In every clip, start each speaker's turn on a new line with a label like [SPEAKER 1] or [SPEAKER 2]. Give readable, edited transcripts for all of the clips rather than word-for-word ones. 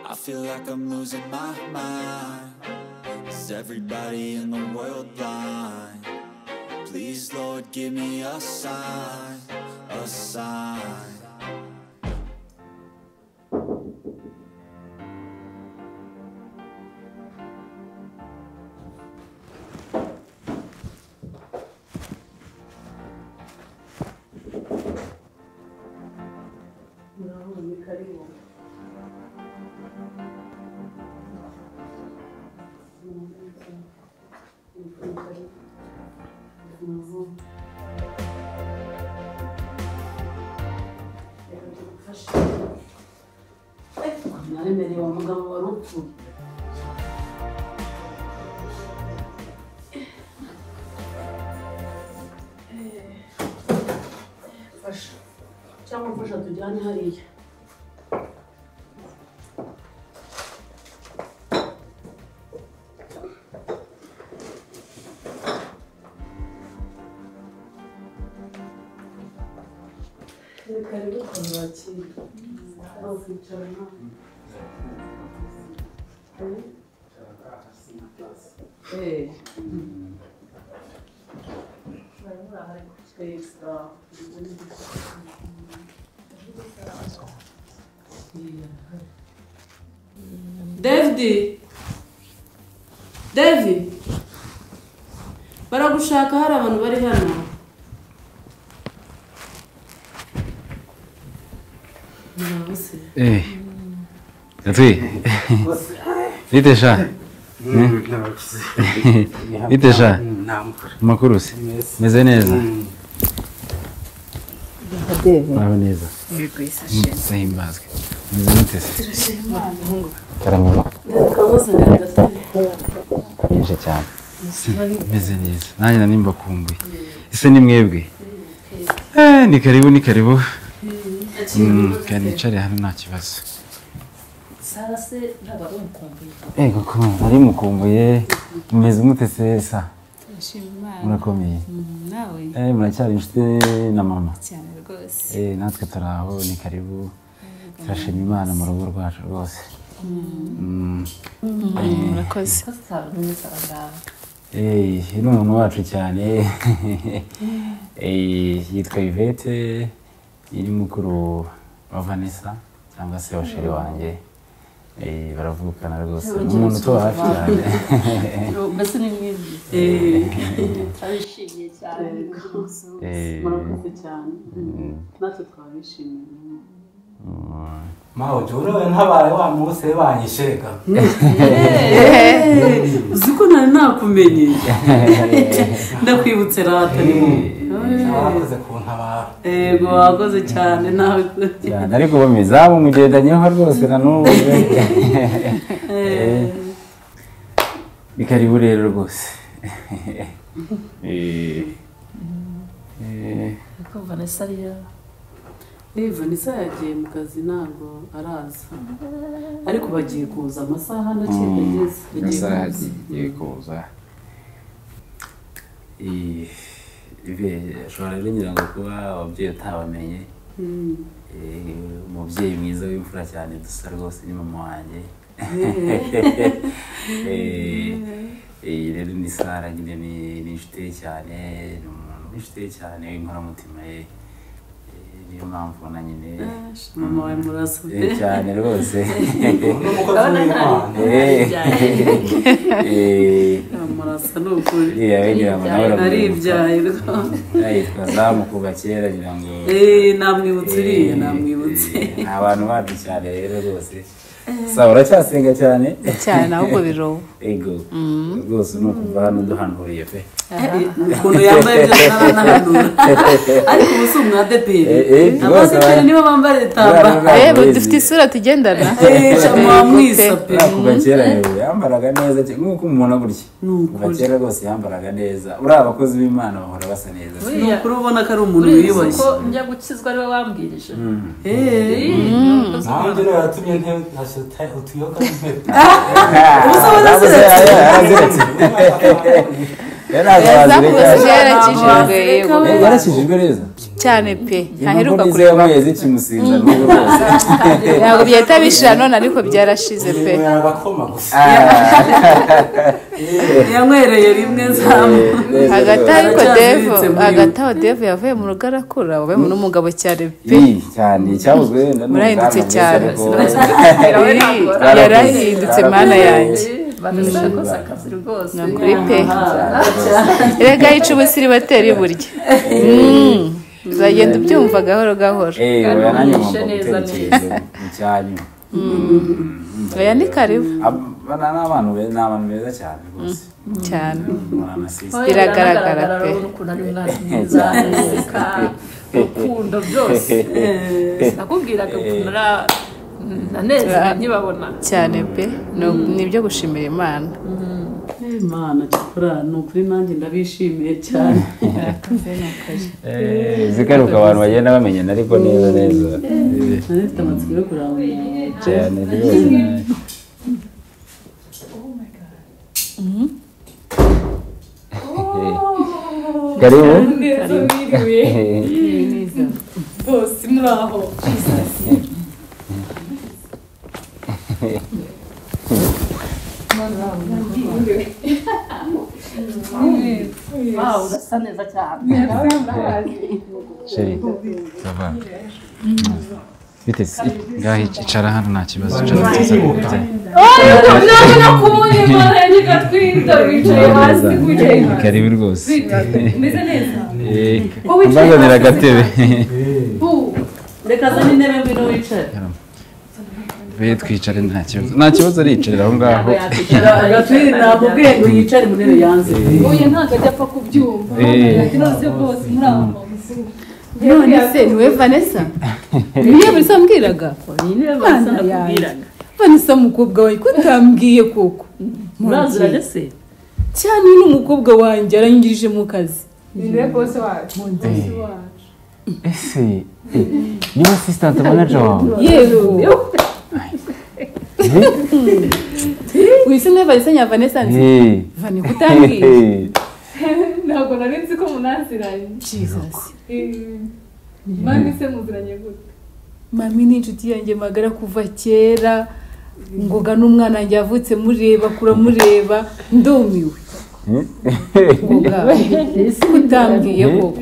[SPEAKER 1] I feel like I'm losing my mind. Is everybody in the world blind? Please, Lord, give me a sign, a sign.
[SPEAKER 2] Naremereye wa mugabo wari upfuye. Fasha cyangwa mfasha tujyane hariya. Karibu kwakira. Bakwicara nawe. David, David, baragushaka hari abantu bari hano.
[SPEAKER 3] Eh, Gatwi, bite sha? Bite sha? Amakuru se? Meze neza? Muraho neza? Sahimbazwe. Meze mute se? Karame. Kenshi cyane. Meze neza. Nanjye nari mbakumbuye. Ese ni mwebwe? Eh, ni karibu, ni karibu. Kandi nicare hano nta kibazo.
[SPEAKER 4] Sara se ntabwo ari umukumbuye.
[SPEAKER 3] Ego ko nari mukumbuye. Mumeze mute se sa? Murakomeye.
[SPEAKER 4] Nawe?
[SPEAKER 3] Eh, muracyari inshuti na mama.
[SPEAKER 4] Cyane rwose.
[SPEAKER 3] Eh, natwe turaho, ni karibu. Turashima Imana mu rugo rwacu rwose.
[SPEAKER 4] Murakoze.
[SPEAKER 3] Eh, ni umuntu wacu cyane. Eh, yitwa Yvette. Iri mukuru wa Vanessa cyangwa se wa sheri wanjye. Eh, baravukana rwose. Umuntu tuba hafi cyane.
[SPEAKER 4] Mbese ni mwiza. Turabishimiye cyane.
[SPEAKER 2] Murakoze cyane. Natwe twabishimiye.
[SPEAKER 5] Mawe joro ntabaye wa munsi banyisheka.
[SPEAKER 2] Uzi ko nari nakumenye. Ndakwibutse rata ni wowe.
[SPEAKER 5] Wakoze kuntabara.
[SPEAKER 2] Yego wakoze cyane nawe.
[SPEAKER 3] Cyane ariko bamizamu mugendanyeho rwose na n'ubu. Ni karibu rero rwose.
[SPEAKER 4] Ariko Vanessa ariyo.
[SPEAKER 2] Vanessa yagiye mu kazi ntabwo araza. Ariko bagiye kuza amasaha ndakeka ageze.
[SPEAKER 3] Amasaha agiye kuza. Ushobora rero ngira ngo kuba ababyeyi utabamenye. Umubyeyi mwiza w'imfura cyane dusa rwose ni mama wanjye. Rero ni Sara nyine ni inshuti ye cyane, ni umuntu w'inshuti ye cyane w'inkoramutima ye. Niyo mpamvu ubona nyine
[SPEAKER 2] mama wawe murasa
[SPEAKER 3] cyane rwose.
[SPEAKER 2] Murasa ni ukuri.
[SPEAKER 3] Aribyaye yitwa Zamu kuva kera ngira ngo
[SPEAKER 2] namwibutse uriya namwibutse.
[SPEAKER 3] Ni abantu bacu cyane rero rwose. Sawa uracyasenga cyane?
[SPEAKER 4] Cyane ahubwo birobo.
[SPEAKER 3] Ego. Rwose ni ukuva hano duhanuriye pe.
[SPEAKER 2] Ukuntu yambaye byose naranahanura. Ariko ubu si umwadeperi. Abadeperi nibo bambara itamba.
[SPEAKER 4] Dufite isura tugendana.
[SPEAKER 2] Mwamwisa pe.
[SPEAKER 3] Kuva kera yambaraga neza nk'uko umubona gutya. Kuva kera rwose yambaraga neza. Uriya abakozi b'Imana bahora basa neza.
[SPEAKER 2] Ni ukuri ubona ko ari umuntu wiyubashye.
[SPEAKER 4] Ko njya gukizwa ariwe wambwirije.
[SPEAKER 5] Nanjye rero yatumye utuyoka n'impeta.
[SPEAKER 3] Yaraziretse. Yarakijijwe neza.
[SPEAKER 4] Cyane pe ntaheruka kureba
[SPEAKER 3] amezi kimusinza n'ubu rwose.
[SPEAKER 4] Ntabwo byahita bishira none ariko byarashize pe.
[SPEAKER 5] Abakoma gusa.
[SPEAKER 2] Yanywereye rimwe zamu.
[SPEAKER 4] Hagati ariko Devo, hagati aho Devo yavuye mu rugo arakura, wabaye n'umugabo cyane pe.
[SPEAKER 3] Cyane cyabuzwe wenda
[SPEAKER 4] murahindutse cyane. Yarahindutse mana yanjye.
[SPEAKER 6] Banakoze akazi rwose.
[SPEAKER 4] Nukuri pe. Erega yica ubusiribateri burya. Uzagenda ubyumva gahoro gahoro.
[SPEAKER 3] Oya nanjye ngomba gutera ikirenge mu cyanyu.
[SPEAKER 4] Oya ni karibu.
[SPEAKER 3] Ni abantu beza cyane rwose.
[SPEAKER 4] Cyane. Biragaragara pe.
[SPEAKER 6] Ukuntu ari umwana mwiza, aseka, urukundo byose. Nakubwiraga ukuntu nanezerwa nkibabona.
[SPEAKER 4] Cyane pe. Ni ibyo gushimira Imana.
[SPEAKER 2] Imana cyakora ni ukuri nanjye ndabishimiye cyane.
[SPEAKER 3] Zikaruka abantu bagenda bamenyana ariko neza neza.
[SPEAKER 2] Nari mfite amatsiko yo kuraba
[SPEAKER 3] cyane rwose. Karibu.
[SPEAKER 7] Bose muraho.
[SPEAKER 6] Wow, urasa neza cyane.
[SPEAKER 3] Chérie, ça va? Bite ngaho icara hano nta kibazo. Karibu rwose. Mbazanira agatebe.
[SPEAKER 2] Reka zane intebe ngwino wicare.
[SPEAKER 3] Be twicare nta kibazo. Nta kibazo ariyicarira aho ngaho.
[SPEAKER 2] Gatwiri namubwiye ngo yicare mu ntebe yanze.
[SPEAKER 7] Oya ntabwo ajya apfa kubyumva. Nose bose muri aho.
[SPEAKER 4] None se niwe Vanessa? Niwe Vanessa wambwiraga?
[SPEAKER 6] Niwe Vanessa nakubwiraga.
[SPEAKER 4] Vanessa umukobwa wawe ko utambwiye koko?
[SPEAKER 6] Muraziranye se?
[SPEAKER 4] Cyane ni umukobwa wanjye arangirije mu kazi.
[SPEAKER 7] Niwe boss wacu.
[SPEAKER 3] Ese niwe assistant manager wawe?
[SPEAKER 4] Yego. Wise ne Vanessa nya Vanessa nzi. Vani kutambwiye.
[SPEAKER 7] Ntabwo nari nzi ko munaziranye.
[SPEAKER 4] Jesus.
[SPEAKER 7] Mami se muziranye gute?
[SPEAKER 4] Mami ni inshuti yanjye magara kuva kera. Ngoga n'umwana wanjye yavutse mureba kuramureba ndumiwe. Ngoga kutambwiye koko.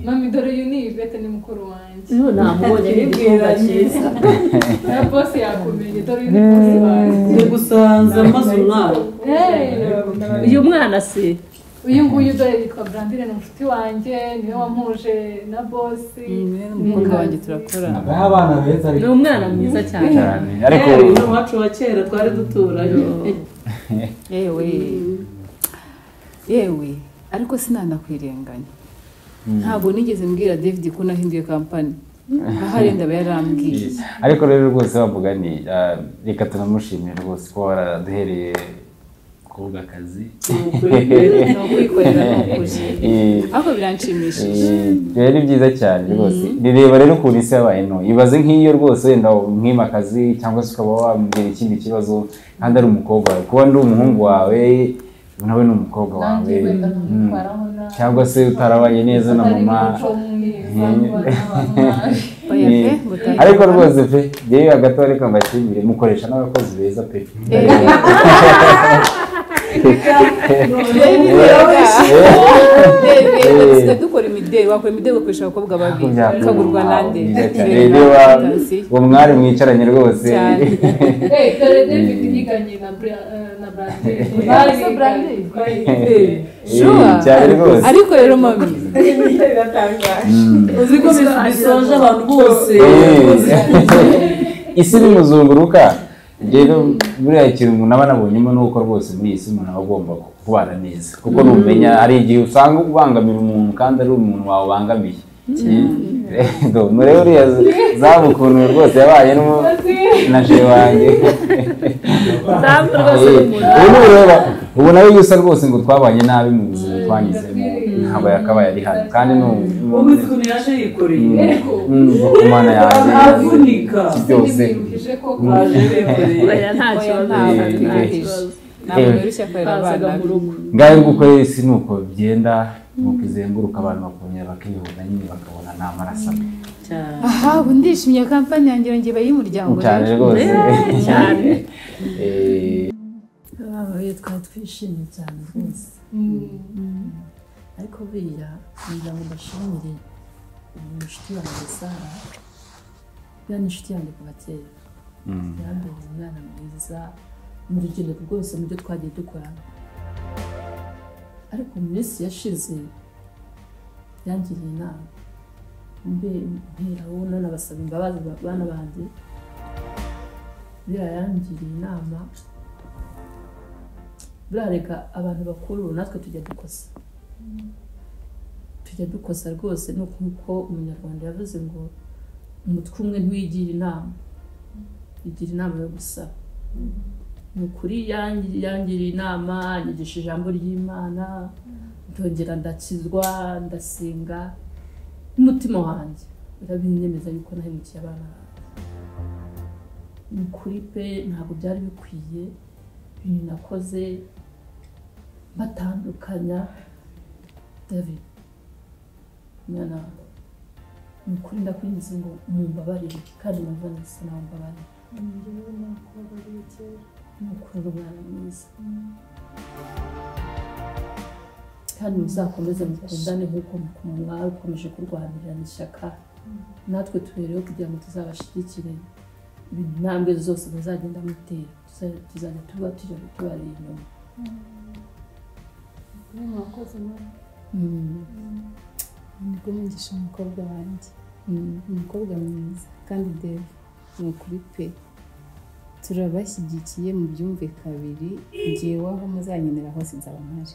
[SPEAKER 7] Mami dore uyu ni Yvette ni mukuru wanjye.
[SPEAKER 6] Uyu namubonye ni igikorwa cyiza.
[SPEAKER 7] Na boss yakumenye dore uyu ni boss wanjye.
[SPEAKER 2] Ndagusanze maze umwana.
[SPEAKER 6] Uyu mwana se?
[SPEAKER 7] Uyu nguyu dore yitwa Brandine ni inshuti wanjye niwe wampuje na boss.
[SPEAKER 4] Umukobwa wanjye turakorana.
[SPEAKER 5] Abaha abana beza ariko.
[SPEAKER 6] Ni umwana mwiza cyane.
[SPEAKER 3] Ariko
[SPEAKER 2] uyu wacu wa kera twari duturanye.
[SPEAKER 4] Yewe. Yewe ariko sinanakwirenganya. Ntabwo nigeze mbwira David ko nahinduye company. Ahari ndaba yarambwiye.
[SPEAKER 3] Ariko rero rwose bavuga ni reka tunamushimire rwose ko waraduhereye kuvuga akazi.
[SPEAKER 4] No kwikorera n'ukuri. Ariko biranshimishije.
[SPEAKER 3] Rero ni byiza cyane rwose. Rireba rero ukuntu isi yabaye nto. Ibaze nk'iyo rwose wenda umwima akazi cyangwa se ukaba wamubwira ikindi kibazo kandi ari umukobwa wawe. Kuba ndi umuhungu wawe nawe ni umukobwa wawe. Cyangwa se utarabanye neza na mama. Ariko rwose pe yewe hagati ariko mbashimire mukoresha n'abakozi beza pe.
[SPEAKER 4] Dukora imideli wakora imideli ugakoresha abakobwa babiri ukagurwa nande.
[SPEAKER 3] Uwo mwari mwicaranye rwose.
[SPEAKER 7] Dore David yiganye na Brandine.
[SPEAKER 3] Cyane rwose.
[SPEAKER 4] Ariko rero mami
[SPEAKER 2] uzi ko bisoje abantu bose.
[SPEAKER 3] Isi nimuzunguruka rero buriya ikintu umuntu aba anabonyemo ni uko rwose muri iyi si umuntu aba agomba kubana neza kuko numenya hari igihe usanga ubangamira umuntu kandi ari umuntu wawe ubangamiye. Murebe uriya zamu ukuntu rwose yabaye na je wanjye. Ubu nawe yusa rwose ngo twabanye nabi mu buzima twanyuzemo ntabwo yakabaye ari hano kandi
[SPEAKER 2] ubu ukuntu yaje yikoreye
[SPEAKER 3] Mana yanjye
[SPEAKER 2] avunika
[SPEAKER 3] byose
[SPEAKER 4] Ntabwo yoroshye korera abana.
[SPEAKER 3] Ngaho gukorera isi ni uko bigenda. Nuko izenguruka abantu bakongera bakihuza nyine bakabona ni amaraso amwe.
[SPEAKER 4] Aha ubu ndishimye kampani yanjye yongeye iba iy'umuryango
[SPEAKER 3] cyane rwose
[SPEAKER 6] cyane.
[SPEAKER 2] Twari twishimye cyane rwose. Ariko buriya kugira ngo mbashimire inshuti yanjye Sara, buriya ni inshuti yanjye kuva kera, yambereye umwana mwiza mu rugendo rwose mu byo twagiye dukorana. Ariko mu minsi yashize yangiriye inama mbe mperaho nanabasaba imbabazi bana banjye. Buriya yangiriye inama, buriya reka abantu bakuru natwe tujya dukosa, tujya dukosa rwose. Ni nk'uko umunyarwanda yavuze ngo umutwe umwe ntiwigira inama, igira inama yo gusaba. Ni ukuri yangiriye inama, anyigisha ijambo ry'Imana, ndongera ndakizwa, ndasenga, n'umutima wanjye urabinyemeza yuko nahemukiye abana banjye. Ni ukuri pe, ntabwo byari bikwiye ibintu nakoze batandukanya David mwana. Ni ukuri ndakwinginze ngo mumbabarire, kandi na Vanessa nawe mbabarire. Ni ukuri uri umwana mwiza, kandi muzakomeze mukundane nk'uko mwakomeje kurwanirana ishyaka. Natwe tubereho kugira ngo tuzabashyigikire intambwe zose muzagenda mutera, tuzajya tuba tubari inyuma.
[SPEAKER 4] Niko mwigisha umukobwa wanjye, umukobwa mwiza kandi Dave, ni ukuri pe turabashyigikiye mu byumve kabiri, ngewe aho muzankenera hose nzaba mpari.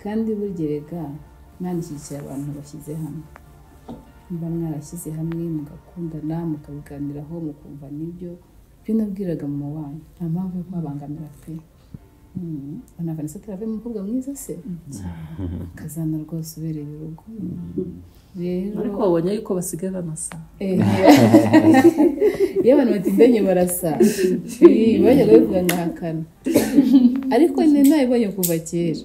[SPEAKER 4] Kandi burya rega mwanishyigikiye abantu bashyize hamwe, muba mwarashyize hamwe mugakundana, mukabiganiraho, mukumva n'ibyo byo nabwiraga mama wanyu, nta mpamvu yo kubabangamira pe. Ubona Vanessa ataravemo umukobwa mwiza se, kazana rwose ubereye urugo. Rero
[SPEAKER 2] ariko wabonye yuko basigaye banasa.
[SPEAKER 4] Iyo abantu batindanye barasa, bajyaga bivuga nkahakana, ariko nabibonye kuva kera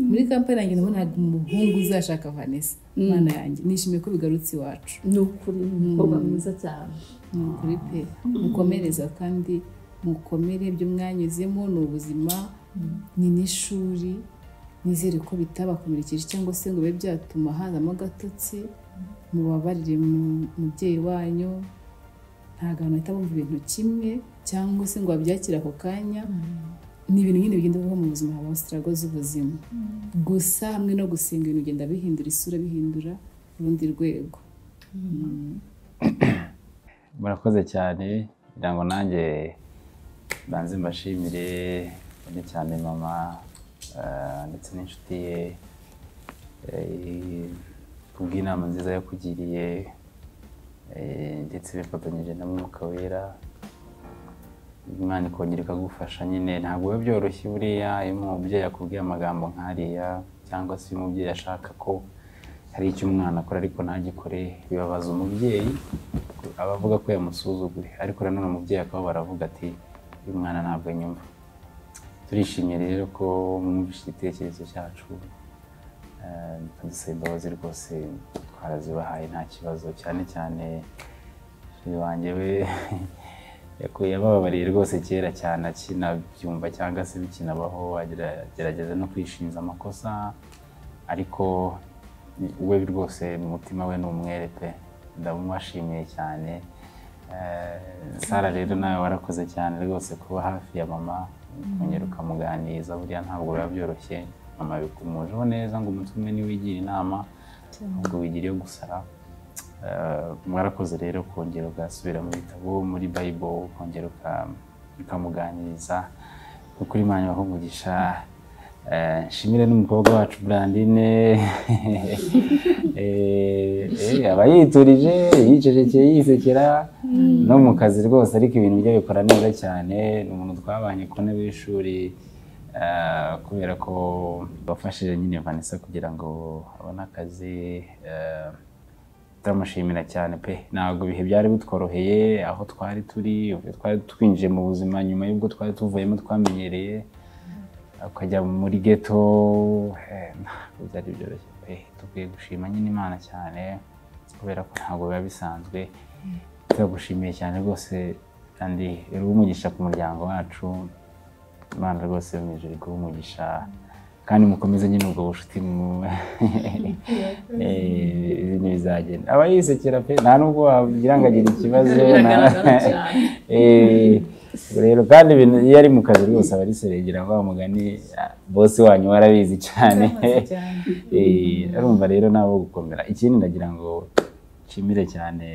[SPEAKER 4] muri kampani yanjye nabonaga umuhungu uzashaka Vanessa. Mwana yanjye nishimiye ko bigarutse iwacu.
[SPEAKER 2] Ni ukuri umukobwa mwiza cyane,
[SPEAKER 4] ni ukuri pe. Mukomereza kandi mukomere, ibyo mwanyuzemo ni ubuzima, ni n'ishuri. Nizere ko bitabakomerekeje cyangwa se ngo bibe byatuma hazamo agatotsi. Mubabarire umubyeyi wanyu, ntabwo abantu bahita bumva ibintu kimwe cyangwa se ngo babyakire ako kanya. Ni ibintu nyine bigenda bibaho mu buzima, habaho struggle z'ubuzima. Gusa hamwe no gusenga ibintu bigenda bihindura isura, bihindura urundi rwego.
[SPEAKER 3] Murakoze cyane, kugira ngo nanjye mbanze mbashimire cyane cyane mama ndetse n'inshuti ye kubw'inama nziza yakugiriye, ndetse bifatanyije na Mwuka Wera. Imana ikongera ikagufasha nyine, ntabwo biba byoroshye buriya iyo umubyeyi akubwiye amagambo nk'ariya, cyangwa se iyo umubyeyi ashaka ko hari icyo umwana akora ariko ntagikore, bibabaza umubyeyi, aba avuga ko yamusuzuguye. Ariko nanone umubyeyi akaba baravuga ati uyu mwana ntabwo anyumva. Turishimye rero ko mwumvise igitekerezo cyacu, mukadusaba imbabazi rwose twarazibahaye nta kibazo. Cyane cyane wanjye we yabababariye rwose kera cyane akinabyumva cyangwa se bikinabaho, agerageza no kwishinza amakosa, ariko we rwose mu mutima we ni umwere pe, ndamubashimiye cyane. Sara rero nawe warakoze cyane rwose kuba hafi ya mama, kongera ukamuganiriza, buriya ntabwo biba byoroshye. Mama bikumujeho neza ngo umunsi umwe niwigira inama, ahubwo wigira iyo gusara. Mwarakoze rero kongera ugasubira mu bitabo, muri Bible, ukongera ukamuganiriza. Kuko Imana ibaha umugisha. Nshimire n'umukobwa wacu Brandine, aba yiturije, yicecekeye, yisekera no mu kazi rwose, ariko ibintu bye bikora neza cyane. Ni umuntu twabanye ku ntebe y'ishuri, kubera ko bafashije nyine Vanessa kugira ngo abone akazi. Turamushimira cyane pe, ntabwo ibihe byari bitworoheye aho twari turi, twari twinjiye mu buzima nyuma y'ubwo twari tuvuyemo twamenyereye. Ukajya muri ghetto, ntabwo byari byoroshye pe. Tukwiye gushima nyine Imana cyane kubera ko ntabwo biba bisanzwe. Turagushimiye cyane rwose kandi uri umugisha ku muryango wacu. Imana rwose mu ijuru iguhe umugisha kandi mukomeze nyine ubwo bucuti mu ibintu bizagenda. Aba yisekera pe, nta nubwo wagira ngo agira ikibazo. Rero kandi ibintu iyo ari mu kazi rwose aba ari seregera wa mugani bosi wanyu warabizi cyane. Arumva rero nabo gukomera. Ikindi ndagira ngo nshimire cyane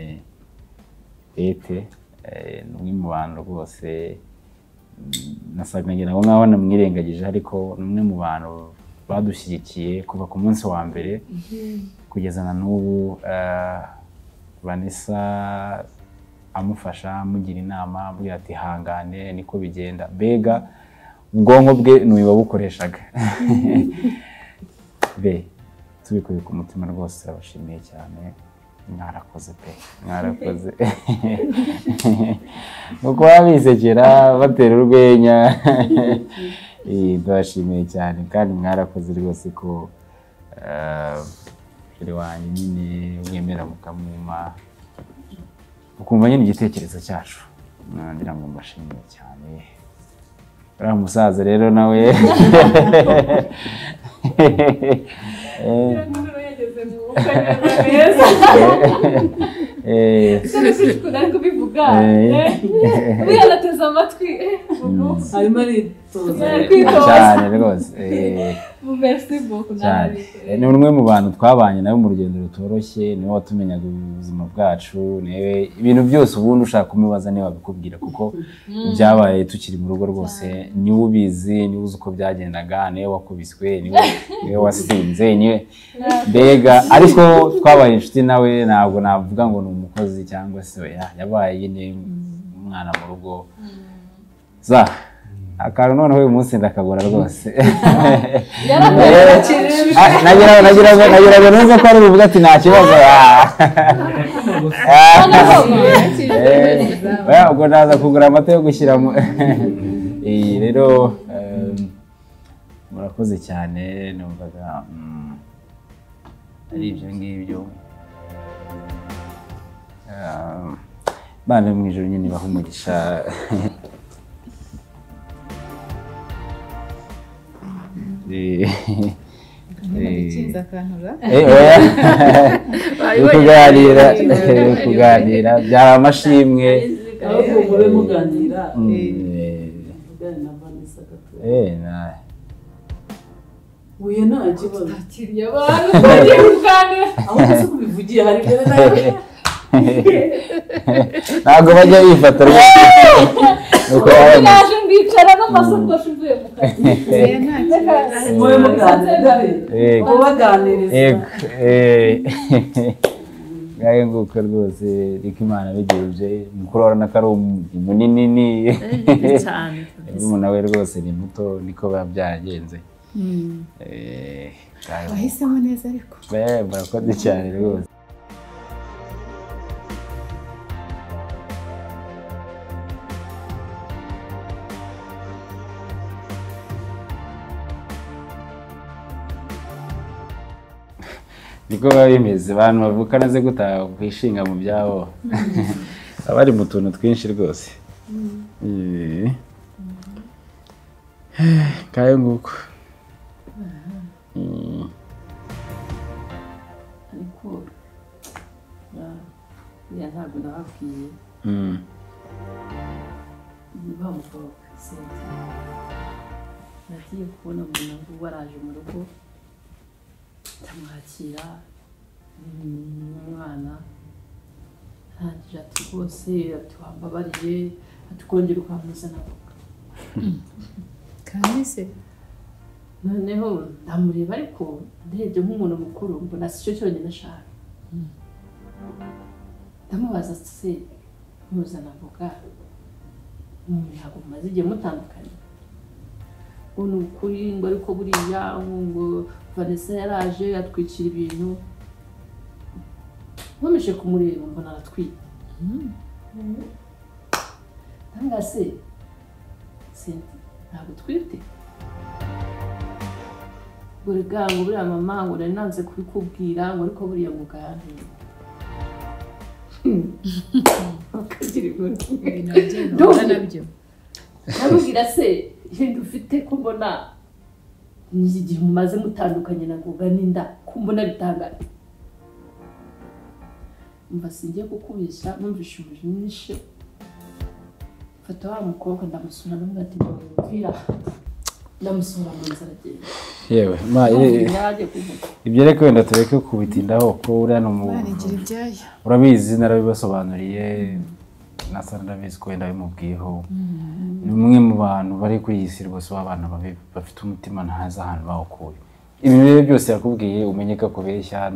[SPEAKER 3] Bete, ni umwe mu bantu rwose nasaga ngira ngo nkaho namwirengagije, ariko ni umwe mu bantu badushyigikiye kuva ku munsi wa mbere kugeza na n'ubu. Vanessa amufasha, amugira inama, amubwira ati hangane niko bigenda. Mbega ubwonko bwe ni uyu wabukoreshaga. Be tubikuye ku mutima rwose, turabashimiye cyane, mwarakoze pe, mwarakoze. Nuko babisekera batera urwenya. Ndabashimiye cyane kandi mwarakoze rwose ko sheri wanjye nyine mwemera mukamuma ukumva nyine igitekerezo cyacu. Ngira ngo mbashimiye cyane. Uriya musaza rero nawe cyane rwose. Ni umwe mu bantu twabanye nawe mu rugendo rutoroshye, niwe watumenyaga ubuzima bwacu, niwe ibintu byose ubundi ushaka kumubaza niwe wabikubwira, kuko byabaye tukiri mu rugo rwose niwe ubizi, niwe uzi uko byagendaga, niwe wakubiswe, niwe wasinze, niwe mbega. Ariko twabaye inshuti nawe, ntabwo navuga ngo ni umukozi cyangwa se oya, yabaye nyine umwana mu rugo. Za akantu noneho uyu munsi ndakagura rwose. Nagira ngo numve ko ari buvuge ati nta kibazo. Ubwo naza kugura amata yo gushyiramo. Rero murakoze cyane, numvaga ari ibyo ngibyo. Imana yo mu ijuru nyine ibahe umugisha. Kuganira byari amashimwe.
[SPEAKER 2] Ahubwo mube muganira. Uyu nta kibazo.
[SPEAKER 7] Tutakiriye abantu bagiye kuganira.
[SPEAKER 2] Ahubwo se kubivugiye hari ibyo nawe.
[SPEAKER 3] Ntabwo bajya bifata rwose.
[SPEAKER 7] Naje ndicara n'amasakoshi mvuye mu kazi.
[SPEAKER 2] Mube muganira. Mubaganiriza.
[SPEAKER 3] Ngayo nguko rwose riko Imana bigenje. Mukuru urabona ko ari munini ni
[SPEAKER 2] cyane.
[SPEAKER 3] Umuntu we rwose ni muto, niko biba byaragenze.
[SPEAKER 4] Wahisemo neza ariko.
[SPEAKER 3] Murakoze cyane rwose. Niko biba bimeze, abantu bavukana ze gutaha kwishinga mu byabo baba bari mu tuntu twinshi rwose. Kayo nguko.
[SPEAKER 2] Ariko ya ntabwo nababwiye. Niba mugabo Cynthia nagiye kubona umuntu ngo waraje mu rugo ndamwakira umwana, arangije ati rwose ati wambabariye, ati kongera ukamuzana avuga.
[SPEAKER 4] Kandi se
[SPEAKER 2] noneho ndamureba ariko ndebye nk'umuntu mukuru mbona si cyo cyonyine ashaka. Ndamubaza se muzana mboga ntabwo mumaze igihe mutandukanye, ngo ni ukuri ngo ariko buriya ngo Vanessa yaraje atwikira ibintu. Nkomeje kumureba mbona aratwite. Ndanga se Cynthia ntabwo utwite? Ngo ngo buriya mama ngo nari nanze kubikubwira ngo ariko buriya ngo uganire. Bakagira inkuru.
[SPEAKER 4] Nabyo.
[SPEAKER 2] Ndamubwira se ibintu ufite ko mbona igihe mumaze mutandukanye na Ngoga n'inda ko mbona bitangaje. Mva singiye kukubeshya numvishe umujinya. Mfata wa mukobwa ndamusura ndamubwira ati mbwira ndamusura mu nzara agenda.
[SPEAKER 3] Yewe ma ibyo reka wenda tureke kubitindaho ko uriya ni urabizi narabibasobanuriye na Sara ndabizi ko wenda bimubwiyeho. Ni umwe mu bantu bari kuri iyi si rwose w'abana babi bafite umutima ntazi ahantu bawukuye. Ibi rero byose yakubwiye umenye ko akubeshya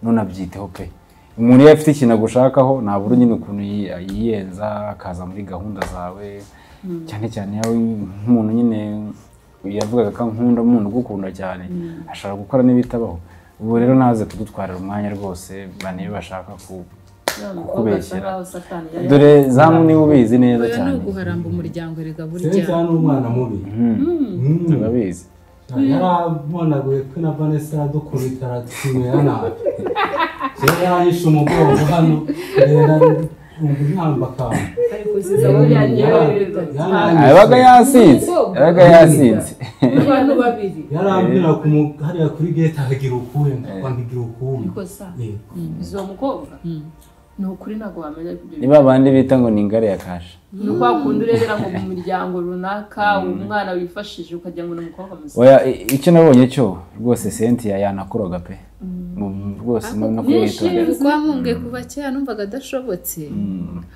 [SPEAKER 3] ntunabyiteho pe. Umuntu iyo afite ikintu agushakaho ntabura nyine ukuntu yiyenza akaza muri gahunda zawe cyane cyane yawe nk'umuntu nyine yavugaga ko nkunda umuntu ugukunda cyane ashobora gukora n'ibitabaho. Ubu rero naze kudutwarira umwanya rwose baniyo bashaka kukubeshyera. Dore zamu niba ubizi neza cyane.
[SPEAKER 4] Oya nuguharamba umuryango erega burya.
[SPEAKER 5] Cyane umwana mubi.
[SPEAKER 3] Turabizi.
[SPEAKER 5] Yarabonaguye ko na Vanessa dukubita aratwimera nabi. Yaranyishe umugongo hano rero ntamba kantu.
[SPEAKER 3] Yabaga yasinze. Yabaga yasinze.
[SPEAKER 2] Abantu babiri.
[SPEAKER 5] Yarambwira hariya kuri gate akagira ukuye ngira ukuye.
[SPEAKER 2] Niko sa. Izo mukobwa. Ni ukuri ntabwo wamenya ibyo.
[SPEAKER 3] Niba abandi bita ngo ni ingare ya kasha.
[SPEAKER 2] Ni kwa kundi urebera ngo mu muryango runaka umwana wifashije ukagira ngo ni umukobwa muzima.
[SPEAKER 3] Oya icyo nabonye cyo rwose Cynthia yanakuroga pe. Rwose no kumwitondera.
[SPEAKER 4] Kuko wamunge kuva kera numvaga adashobotse.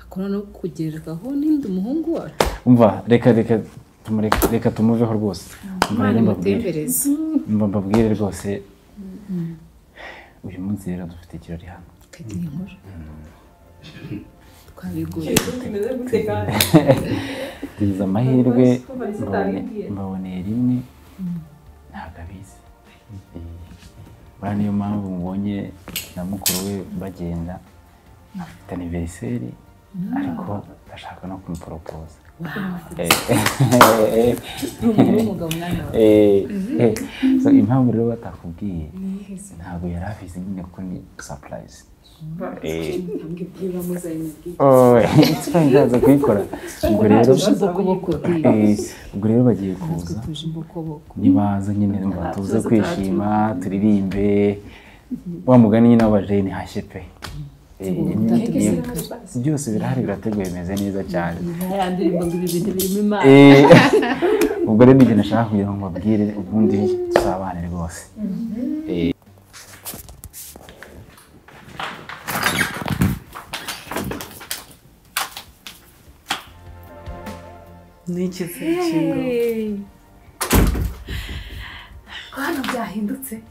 [SPEAKER 4] Akora no kugerekaho n'indi umuhungu wacu.
[SPEAKER 3] Umva reka reka tumureke reka tumuveho rwose. Umva mbabwire rwose. Uyu munsi rero dufite ikirori hano.
[SPEAKER 4] Kagira inkuru. Twabiguye.
[SPEAKER 3] Tugize amahirwe mbaboneye rimwe ntabwo abizi. Buriya niyo mpamvu mubonye na mukuru we bagenda afite anniversaire ariko ndashaka no kumuporopoza. So impamvu rero batakubwiye ntabwo yari abizi nyine ko ni surprise. Ndaza kuyikora. Ubwo rero bagiye kuza nibaza nyine ngo tuze kwishima turirimbe wa mugani nyine w'abajeni hashye pe. Byose birahari birateguye bimeze neza cyane. Ubwo rero nibyo nashaka kugira ngo mbabwire ubundi tuzabane rwose.
[SPEAKER 8] Niki se kingo.
[SPEAKER 7] Hano byahindutse.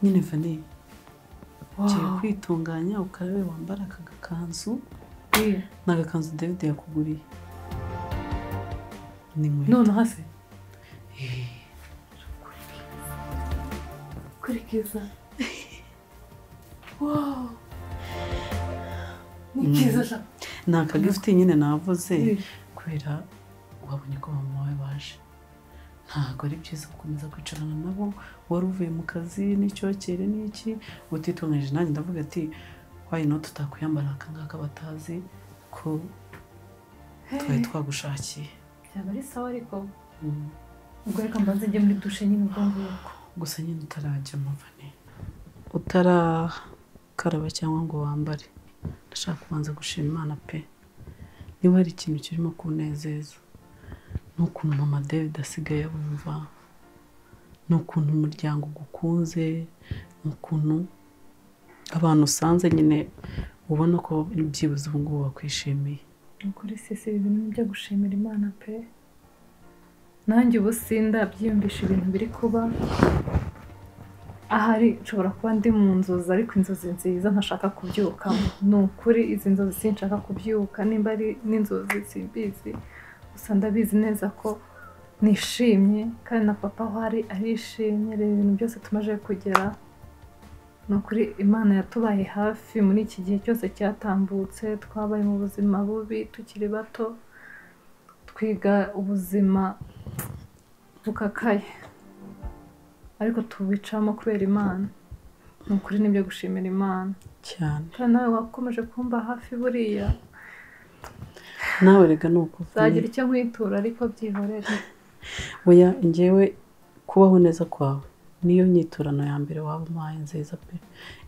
[SPEAKER 8] Nyine Vani. Ugiye kwitunganya ukarabe wambara aka gakanzu. N'agakanzu David yakuguriye. Ni inkweto.
[SPEAKER 7] None hasi. Kurikiza. Wow. Ni kiza sha.
[SPEAKER 8] Ni akagift nyine navuze kubera wabonye ko mama wawe baje. Ntabwo ari byiza gukomeza kwicarana nabo wari uvuye mu kazi n'icyokere n'iki utitunganyije. Nanjye ndavuga ati why not tutakwiyambara aka ngaka batazi ko twari twagushakiye.
[SPEAKER 7] Byaba ari sawa ariko ubwo reka mbanze njye muri dushe nyine ubwo ngubwo.
[SPEAKER 8] Gusa nyine utarajya muvane utarakaraba cyangwa ngo wambare, ndashaka kubanza gushima Imana pe. Niba hari ikintu kirimo kunezeza n'ukuntu mama David asigaye abumva, n'ukuntu umuryango ugukunze, n'ukuntu abantu usanze nyine ubona ko byibuze ubu ngubu bakwishimiye.
[SPEAKER 7] Ukuri sese ibi bintu byo gushimira Imana pe. Nanjye ubu sindabyiyumvisha ibintu biri kuba. Ahari nshobora kuba ndi mu nzozi ariko inzozi nziza ntashaka kubyukamo. Ni ukuri izi nzozi sinshaka kubyuka, nimba ari n'inzozi simbizi. Gusa ndabizi neza ko nishimye kandi na papa aho ari arishimye. Reba ibintu byose tumaze kugera. Ni ukuri Imana yatubaye hafi muri iki gihe cyose cyatambutse. Twabaye mu buzima bubi tukiri bato, twiga ubuzima bukakaye. Ariko tubicamo kubera Imana. Ni ukuri nibyo gushimira Imana
[SPEAKER 8] cyane.
[SPEAKER 7] Kandi nawe wakomeje kumba hafi buriya.
[SPEAKER 8] Nawe rega nuko
[SPEAKER 7] zagira icyo nkwitura ariko byihorere.
[SPEAKER 8] Oya njyewe kubaho neza kwawe niyo nyiturano ya mbere waba umpaye nziza pe.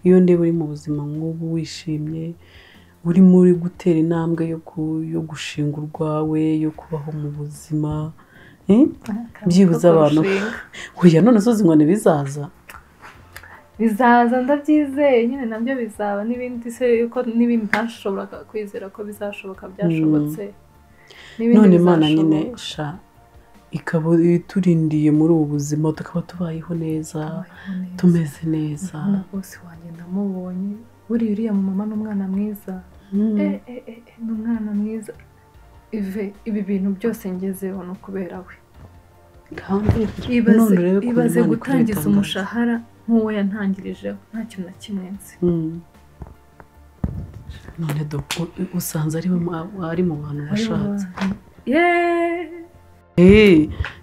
[SPEAKER 8] Iyo ndeba uri mu buzima nk'ubu wishimye, uri muri gutera intambwe yo gushinga urwawe, yo kubaho mu buzima, byibuze abantu. Oya none zo zinkone bizaza.
[SPEAKER 7] Bizaza ndabyizeye nyine nabyo bizaba n'ibindi se yuko n'ibindi ntashoboraga kwizera ko bizashoboka byashobotse.
[SPEAKER 8] None Imana nyine sha ikaba iturindiye muri ubu buzima tukaba tubayeho neza, tumeze neza.
[SPEAKER 7] Bose wanjye ndamubonye buriya uriya mama n'umwana mwiza. N'umwana mwiza. Ive ibi bintu byose ngezeho no kubera we.
[SPEAKER 8] Kandi
[SPEAKER 7] ibaze gutangiza umushahara nk'uwo yantangirijeho nta kintu na kimwe nzi.
[SPEAKER 8] None do usanze ari mu bantu bashatse.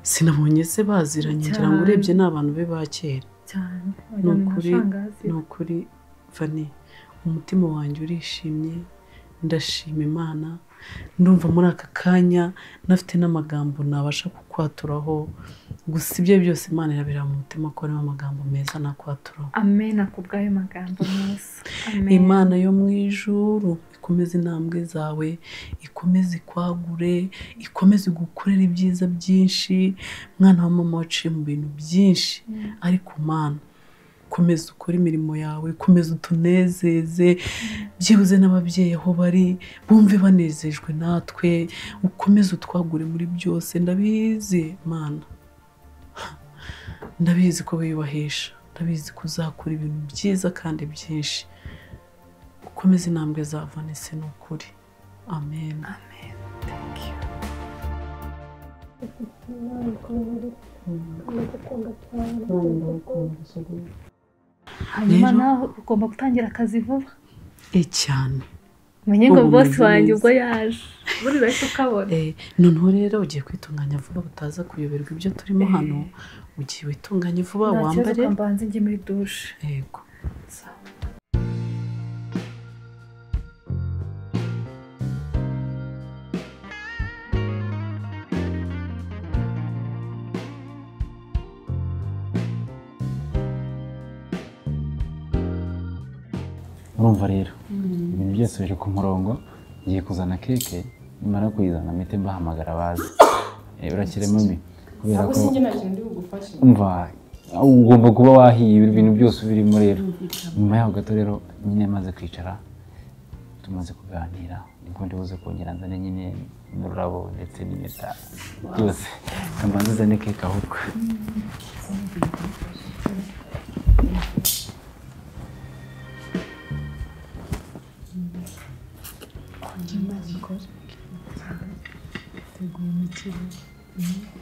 [SPEAKER 8] Sinabonye se baziranye ngira ngo urebye ni abantu be ba kera.
[SPEAKER 7] Cyane.
[SPEAKER 8] Ni ukuri Vani, umutima wanjye urishimye, ndashima Imana. Ndumva muri aka kanya nafite n'amagambo nabasha kukwaturaho. Gusa ibyo byose Imana irabira mu mutima ko arimo amagambo meza nakwaturaho.
[SPEAKER 7] Amen akubwayo magambo meza. Amen.
[SPEAKER 8] Imana yo mu ijuru ikomeze intambwe zawe, ikomeze ikwagure, ikomeze gukorera ibyiza byinshi. Mwana wa mama waciye mu bintu byinshi, ariko Mana komeza ukore imirimo yawe, komeza utunezeze, byibuze n'ababyeyi aho bari bumve banezejwe natwe, ukomeze utwagure muri byose. Ndabizi Mana, ndabizi ko wiyubahisha, ndabizi ko uzakora ibintu byiza kandi byinshi. Ukomeze intambwe za Vanessa ni ukuri. Amen.
[SPEAKER 7] Amen. Thank you. Hanyuma nawe ugomba gutangira akazi vuba.
[SPEAKER 8] Cyane.
[SPEAKER 7] Menye ngo boss wanjye ubwo yaje. Buri bahise ukabona.
[SPEAKER 8] Noneho rero ugiye kwitunganya vuba butaza kuyoberwa ibyo turimo hano. Ugiye witunganye vuba wambare.
[SPEAKER 7] Nta mbanze njye muri douche.
[SPEAKER 8] Yego.
[SPEAKER 3] Urumva rero ibintu byose biri ku murongo. Ngiye kuzana keke, nimara kuyizana mpite mbahamagara baze. Urakiremo mbi kubera ko umva ugomba kuba wahiye ibintu byose birimo. Rero nyuma yaho gato rero nyine maze kwicara tumaze kuganira nibwo ndibuze kongera nzane nyine n'ururabo ndetse n'impeta byose. Kamanzi uzane keke ahubwo.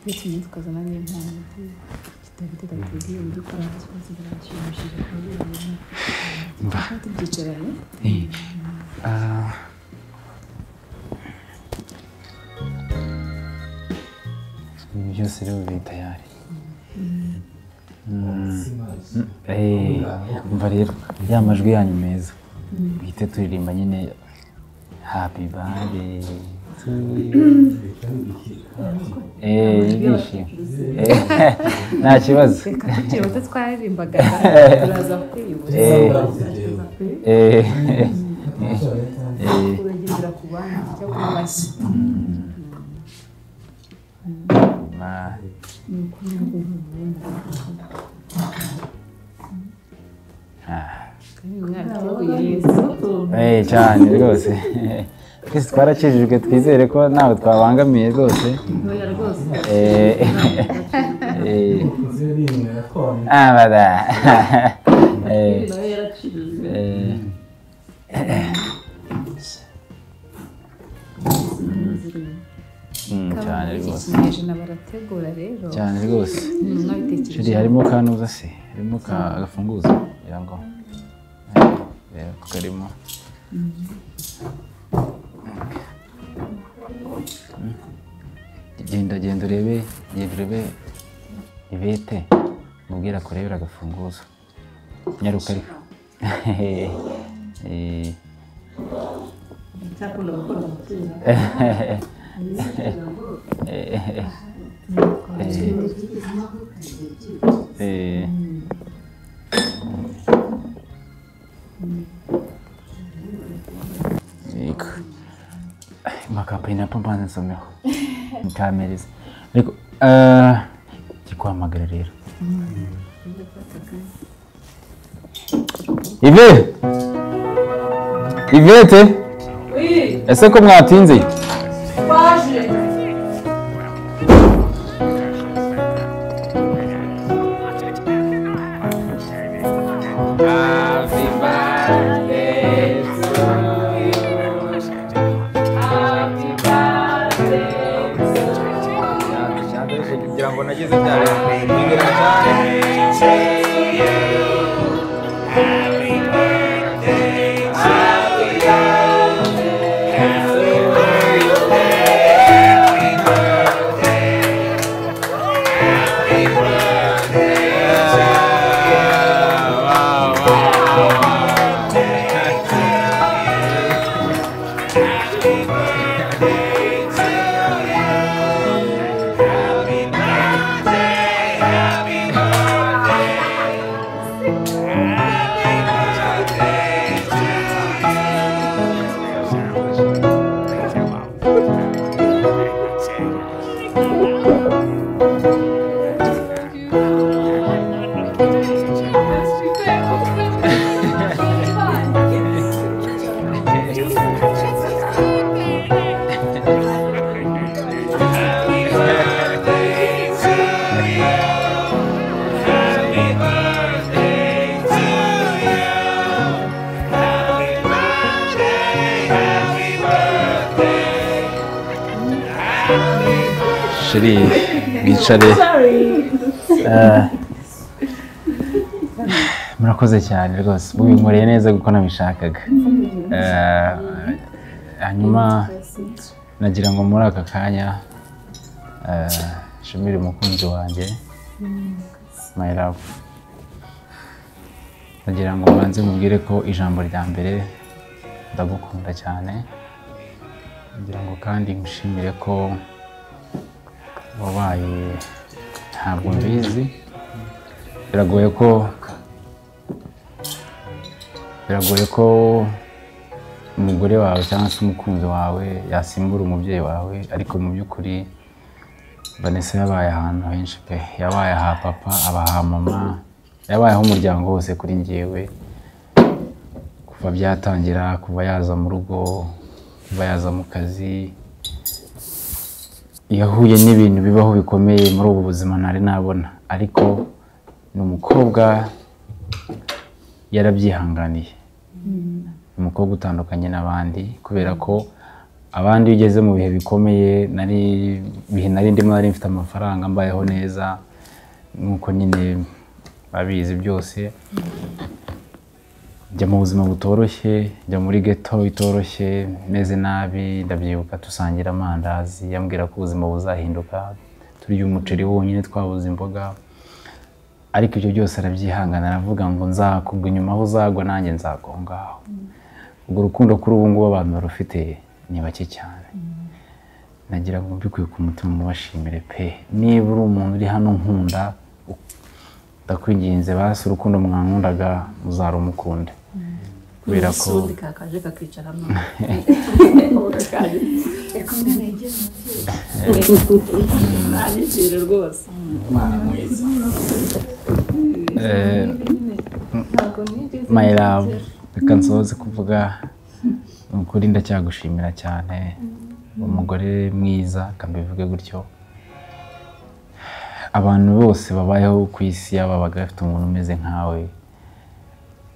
[SPEAKER 4] Ndetse tukazana n'impano kitari tudateguye dukora ikibazo birashimishije kubera tubyicaranye.
[SPEAKER 3] Ibintu byose rero biri tayari. Umva rero ya majwi yanyu meza bihite turirimba nyine happy birthday to you. Ibyishimo nta kibazo.
[SPEAKER 4] Reka tubyibuze twaririmbaga turaza kwiyibutsa. Uragendera ku bandi cyangwa ku mashyi.
[SPEAKER 3] Cyane rwose twese twarakijijwe, twizere ko ntawe twabangamiye rwose. Cyane rwose cyane rwose. Harimo kanuza se, harimo agafunguzo kugira ngo karimo. Genda genda urebe, genda urebe Ivete. Mubwira kurebera agafunguzo. Nyaruka ariko.
[SPEAKER 2] Cyakunda gukora umutima.
[SPEAKER 3] Yego. Makapayi na pampa nsomeho. Nkamereza. Ariko kikuhamagara rero. Ive! Ivete!
[SPEAKER 2] Oui.
[SPEAKER 3] Ese ko mwatinze?
[SPEAKER 2] Twaje.
[SPEAKER 3] Happy birthday to you. Happy birthday to you. Kugira ngo nagize cyane.
[SPEAKER 1] Happy birthday to you. Happy birthday. Happy birthday. Happy birthday to you. Happy birthday to you. Happy birthday. Happy birthday. Happy birthday to Happy birthday to you. Happy birthday to you. Happy birthday, happy birthday. Happy
[SPEAKER 3] Shiri, wicare. Murakoze cyane rwose, mubinkoreye neza kuko nabishakaga. Hanyuma nagira ngo muri aka kanya nshimire umukunzi wanjye my love. Nagira ngo mbanze mubwire ko ijambo rya mbere ndagukunda cyane. Nagira ngo kandi nshimire ko wabaye, ntabwo mbizi, biragoye ko umugore wawe cyangwa se umukunzi wawe yasimbura umubyeyi wawe, ariko mu by'ukuri Vanessa yabaye ahantu henshi pe. Yabaye aha papa, aba aha mama, yabayeho umuryango wose kuri njyewe. Kuva byatangira, kuva yaza mu rugo, kuva yaza mu kazi, yahuye n'ibintu bibaho bikomeye muri ubu buzima ntari nabona, ariko ni umukobwa yarabyihanganiye. Ni umukobwa utandukanye n'abandi, kubera ko abandi iyo ugeze mu bihe bikomeye, nari bihe nari ndimo, nari mfite amafaranga mbayeho neza nk'uko nyine babizi byose. Njya mu buzima butoroshye, njya muri ghetto itoroshye, meze nabi. Ndabyibuka dusangira amandazi, yambwira ko ubuzima buzahinduka, turya umuceri wonyine twabuze imboga, ariko ibyo byose arabyihangana, aravuga ngo nzakugwa inyuma aho uzagwa nanjye nzagwa aho ngaho. Ubwo rukundo kuri ubu ngubu abantu barufite ni bake cyane. Nagira ngo mbikuye ku mutima mubashimire pe. Niba uri umuntu uri hano nkunda, ndakwinginze basi urukundo mwankundaga muzarumukunde. Kubera ko
[SPEAKER 2] usundi kakaje kakicaramo. Nta rwose.
[SPEAKER 3] My love, reka nsoze kuvuga ukuri, ndacyagushimira cyane. Umugore mwiza, kambivuge gutyo. Abantu bose babayeho ku isi yababaga bafite umuntu umeze nkawe,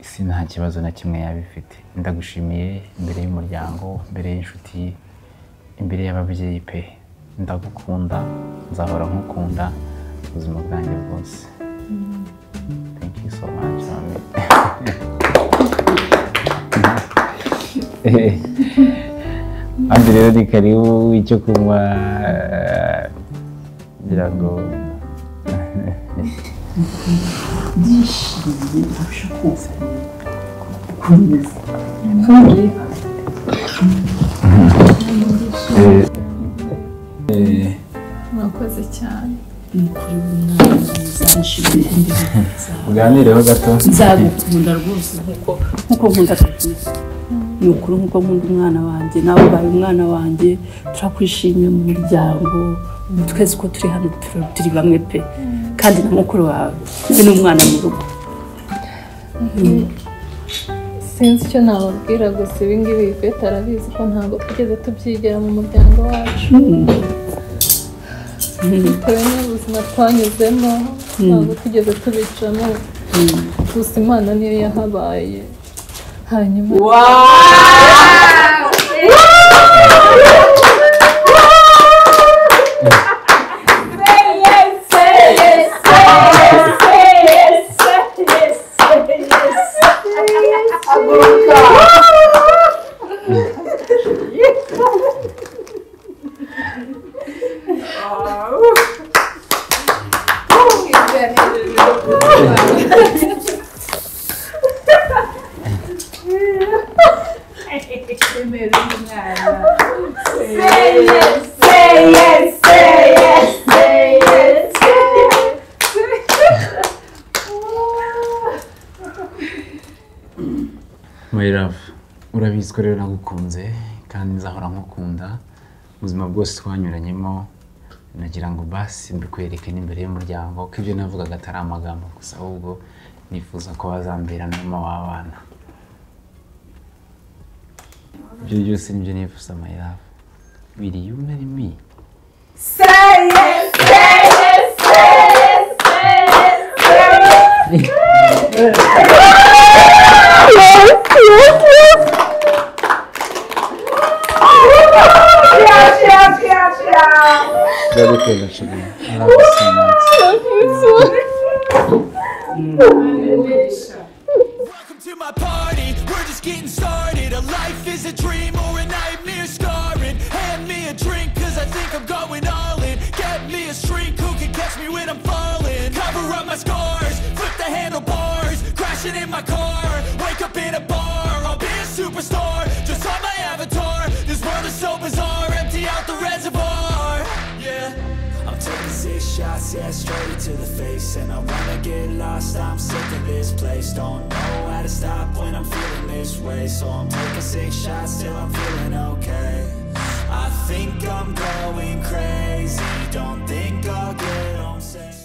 [SPEAKER 3] isi nta kibazo na kimwe yabifite. Ndagushimiye imbere y'umuryango, imbere y'inshuti, imbere y'ababyeyi pe. Ndagukunda, nzahora nkukunda ubuzima bwanjye bwose. Thank you so much, mami. Andi rero ni karibu, icyo kunywa ngira ngo
[SPEAKER 2] Ndishimye ntabasha kumva ukuntu umeze.
[SPEAKER 7] Murakoze cyane.
[SPEAKER 2] Ni ukuri umwana mwiza, nishimiye imbere zawe.
[SPEAKER 3] Uganireho gato.
[SPEAKER 2] Nzagukunda rwose nkuko nkunda David. Ni ukuri nkuko nkunda umwana wanjye, nawe ubaye umwana wanjye, turakwishimiye mu muryango. Twese uko turi hano turi bamwe pe, kandi na mukuru wawe we ni umwana mu rugo.
[SPEAKER 7] Sinzi icyo nababwira, gusa ibi ngibi Yvette arabizi ko ntabwo twigeze tubyigera mu muryango wacu, bitewe n'ubuzima twanyuzemo ntabwo twigeze tubicamo, gusa Imana niyo yahabaye. Hanyuma
[SPEAKER 3] My love, urabizi ko rero nagukunze kandi nzahora nkukunda ubuzima bwose twanyuranyemo. Nagira ngo basi mbikwereke n'imbere y'umuryango ko ibyo navugaga atari amagambo gusa, ahubwo nifuza ko bazambera na mama w'abana. Ibyo byose nibyo nifuza my love. Will you marry me?
[SPEAKER 4] Say yes, say yes, say yes, say yes, say yes.
[SPEAKER 3] Ndagukunda chérie. I love you so much.
[SPEAKER 1] Welcome to my party, we're just getting started. A life is a dream or a nightmare scarring. Hand me a drink cause I think I'm going all in. Get me a shrink who can catch me when I'm falling. Cover up my scars, flip the handlebars. Crashing in my car, wake up in a bar. I'll be a superstar, just on my avatar. This world is so bizarre, empty out the reservoir. Yeah, I'm taking 6 shots, yeah, straight to the face. And I wanna get lost, I'm sick of this place. Don't know how to stop when I'm feeling this way. So I'm taking 6 shots till I'm feeling okay. I think I'm going crazy, don't think I'll get home safe.